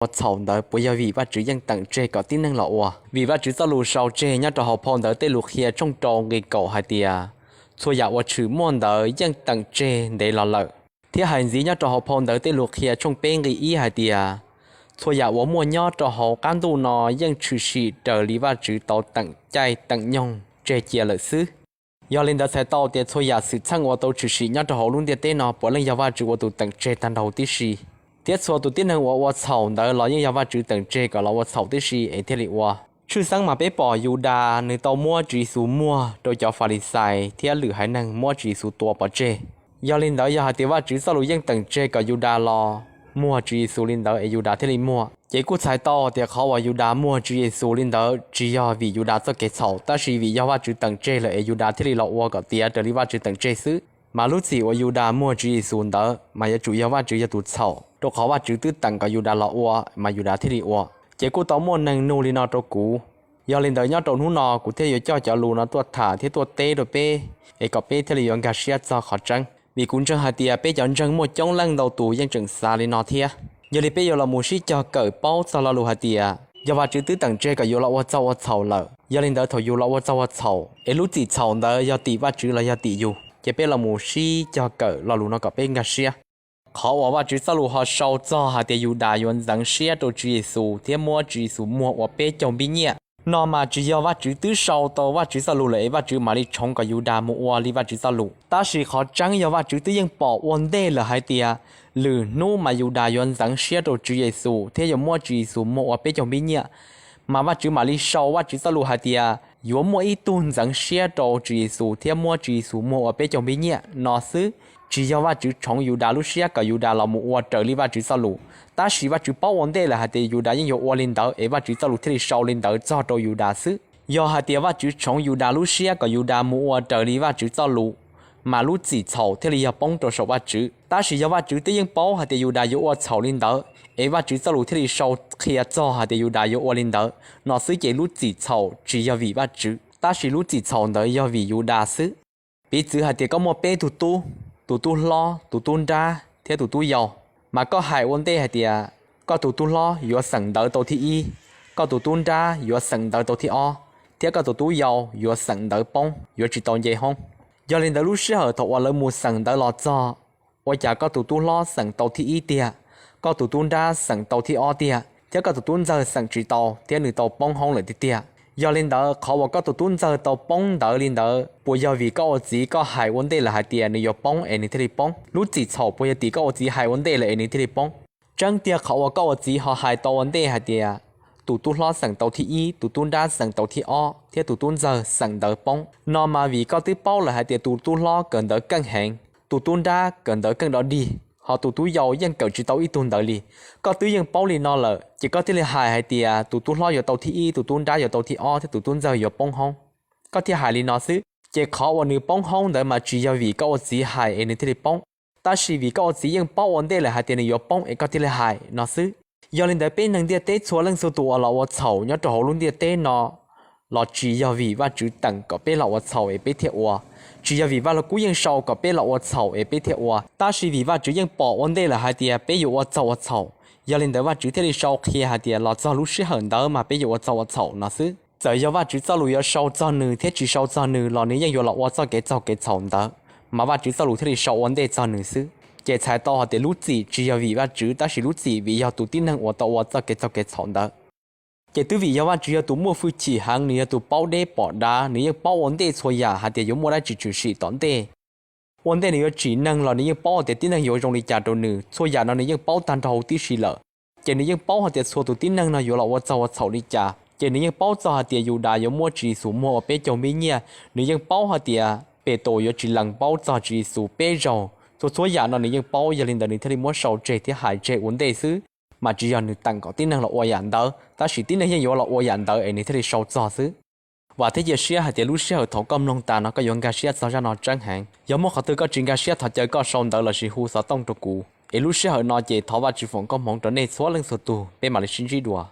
ua txhaum ntawd puas yog vim Vajtswv yeej teem tseg kom tib neeg los ua? Vim Vajtswv txoj lus sau tseg nyob rau hauv phau Ntawv Tej Lus Qhia tshooj rau nqe kaum hais tias, txhua yam uas tshwm muaj ntawd yeej teem tseg ntev los lawm. Thiab hais ntxiv nyob rau hauv phau Ntawv Tej Lus Qhia tshooj peb nqe ib hais tias, txhua yam uas muaj nyob rau hauv qab ntuj no yeej tshwm sim raws li Vajtswv tau teem caij teem nyoog tseg cia lawm xwb. Yog li ntawd txhais tau tias txhua yam xwm txheej uas tau tshwm sim nyob rau hauv lub ntiaj teb no puav leej yog Vajtswv ua tus teem tseg tag nrho huv tib si. Thiab txhua tus tib neeg uas ua txhaum ntawd los yeej yog Vajtswv teem tseg kom los ua txhaum tib si es thiaj li ua. Tshwj xeeb mas peb pom Yudas nws tau muab Tswv Yexus muag rau cov Falixais thiab lwm haiv neeg muab Tswv Yexus tua pov tseg. Yog li ntawd yog hais tias Vajtswv txoj lus yeej teem tseg kom Yudas los muag Tswv Yexus li ntawd es Yudas thiaj li muag, ces kuj txhais tau tias qhov uas Yudas muag Tswv Yexus li ntawd tsis yog vim Yudas txoj kev txhaum, tab sis vim yog Vajtswv teem tseg lawm es Yudas thiaj li los ua kom tiav raws li Vajtswv teem tseg xwb. Mas lub txim uas Yudas muag Tswv Yexus ntawd mas yuav tsum yog Vajtswv yog tus txhaum, rau qhov Vajtswv twb teem kom Yudas los ua mas Yudas thiaj li ua. Ces kuj tau muaj neeg nug li no rau kuv. Yog li ntawd nyob rau hnub no kuv thiaj yuav coj cov lus no tuaj tham thiab tuaj teb rau peb, es kom peb thiaj li yuav nkag siab txog qhov tseeb. Vim kuv ntseeg hais tias peb cov ntseeg muaj coob leej ntau tus yeej tseem xav li no thiab. Yog li peb yuav los mus sib cog kawm paub txog lo lus hais tias, yog Vajtswv twb teem tseg kom yus los ua txaug ua txhaum lawm, yog li ntawd thaum yus los ua txaug ua txhaum es lub txim txhaum ntawd yog tim Vajtswv los yog tim yus? Ces peb los mus sib cog kawm lo lus no kom peb nkag siab. Qhov uas Vajtswv txoj lus ho sau txog hais tias Yudas yuav ntxeev siab rau Tswv Yexus thiab muab Tswv Yexus muag ua peb caug npib nyiaj no mas tsis yog Vajtswv twb sau tau Vajtswv txoj lus lawm es Vajtswv mam li tshoov kom Yudas mus ua li Vajtswv txoj lus. Tab sis qhov tseeb yog Vajtswv twb yeej pom ua ntej lawm hais tias lwm hnub mas Yudas yuav ntxeev siab rau Tswv Yexus thiab yuav muab Tswv Yexus muag ua peb caug npib nyiaj, mas Vajtswv mam li sau Vajtswv txoj lus hais tias yuav muaj ib tug ntxeev siab rau Tswv Yexus thiab muab Tswv Yexus muag ua peb caug npib nyiaj no xwb. Tsis yog Vajtswv tshoov Yudas lub siab kom Yudas los mus ua raws li Vajtswv txoj lus, tab sis Vajtswv paub ua ntej lawm hais tias Yudas yeej yuav ua li ntawd es Vajtswv txoj lus thiaj li sau li ntawd txog rau Yudas xwb. Yog hais tias Vajtswv tshoov Yudas lub siab kom Yudas mus ua raws li Vajtswv txoj lus, mas lub txim txhaum thiaj li yog poob rau saum Vajtswv. Tab sis yog Vajtswv twb yeej paub hais tias Yudas yuav ua txhaum li ntawd es Vajtswv txoj lus thiaj li sau qhia txog hais tias Yudas yuav ua li ntawd no xwb ces lub txim txhaum tsis yog vim Vajtswv, tab sis lub txim txhaum ntawd yog vim Yudas xwb. Piv txwv hais tias koj muaj peb tug tub, tus tub hlob, tus tub nrab thiab tus tub yau, mas koj hais ua ntej hais tias koj tus tub hlob yuav xeem ntawv tau thib ib, koj tus tub nrab yuav xeem ntawv tau thib ob, thiab koj tus tub yau yuav xeem ntawv poob, yuav tsis tau nce hoob. Yog li ntawd lub sij hawm thaum uas lawv mus xeem ntawv los txog, ua cas koj tus tub hlob xeem tau thib ib tiag, koj tus tub nrab xeem tau thib ob tiag, thiab koj tus tub ntxawg xeem tsis tau thiab nws tau poob hoob lawm tiag tiag. Yog li ntawd qhov uas koj tus tub ntxawg tau poob ntawd li ntawd puas yog vim koj ua txiv koj hais ua ntej lawm hais tias nws yuav poob es nws thiaj li poob? Lub txim txhaum puas yog tim koj ua txiv hais ua ntej lawm es nws thiaj li poob? Tseeb tiag qhov uas koj ua txiv ho hais tau ua ntej hais tias tus tub hlob xeem tau thib ib, tus tub nrab xeem tau thib ob, thiab tus tub ntxawg xeem ntawv poob no mas vim koj twb paub lawm hais tias tus tub hlob kawm ntawv keej heev, tus tub nrab kawm ntawv keej dog dig, ho tus tub yau yeej kawm tsis tau ib tug ntawv li. Koj twb yeej paub li no lawm ces koj thiaj li hais hais tias tus tub hlob yuav tau thib ib, tus tub nrab yuav tau thib ob thiab tus tub ntxawg yuav poob hoob, koj thiaj hais li no xwb. Ces qhov uas nws poob hoob ntawd mas tsis yog vim koj ua txiv hais es nws thiaj li poob, tab sis vim koj ua txiv yeej paub ua ntej lawm hais tias nws yuav poob es koj thiaj li hais no xwb. Yog li ntawd peb neeg ntiaj teb txhua leej txhua tus uas los ua txhaum nyob rau hauv lub ntiaj teb no los tsis yog vim Vajtswv teem kom peb los ua txhaum es peb thiaj ua, tsis yog vim Vaj Lug Kub yeej sau kom peb los ua txhaum es peb thiaj ua, tab sis vim Vajtswv yeej pom ua ntej lawm hais tias peb yuav ua txaug ua txhaum, yog li ntawd Vajtswv thiaj li sau qhia hais tias los txog lub sij hawm ntawd mas peb yuav ua txaug ua txhaum no xwb. Txawm yog Vajtswv txoj lus yuav sau txog nws thiab tsis sau txog nws los nws yeej yuav los ua txoj kev txaug kev txhaum ntawd, mas Vajtswv txoj lus thiaj li sau ua ntej txog nws xwb. Ces txhais tau hais tias lub txim tsis yog vim Vajtswv, tab sis lub txim vim yog tus tib neeg uas tau ua txoj kev txaug kev txhaum ntawd. Ces twb vim yog Vajtswv yog tus muaj hwj chim heev, nws yog tus paub deb pom dav, nws yeej paub ua ntej txhua yam hais tias yuav muaj dab tsi tshwm sim tom ntej. Ua ntej nws yuav tsim neeg los nws yeej paub hais tias tib neeg yuav zoo li cas rau nws, txhua yam no nws yeej paub tag nrho huv tib si lawm. Ces nws yeej paub hais tias txhua tus tib neeg no yuav los ua txaug ua txhaum li cas. Ces nws yeej paub txog hais tias Yudas yuav muab Tswv Yexus muag ua peb caug npib nyiaj, nws yeej paub hais tias Petus yuav tsis lees paub txog Tswv Yexus peb zaug. Txhua txhua yam no nws yeej paub, yog li ntawd nws thiaj li muab sau tseg thiab hais tseg ua ntej xwb, mas tsis yog nws teem kom tib neeg los ua yam ntawd, tab sis tib neeg yeej yuav los ua yam ntawd es nws thiaj li sau txog xwb. Vam thiab cia siab hais tias lub sij hawm thaum koj mloog tas no koj yuav nkag siab txog zaj no tseeb heev. Yog muaj qhov twg koj tsis nkag siab thov caw koj sau ntawv lossis hu xov tooj rau kuv. Es lub sij hawm no ces thov Vajtswv foom koob hmoov rau nej txhua leej txhua tus, peb mam li sib ntsib dua.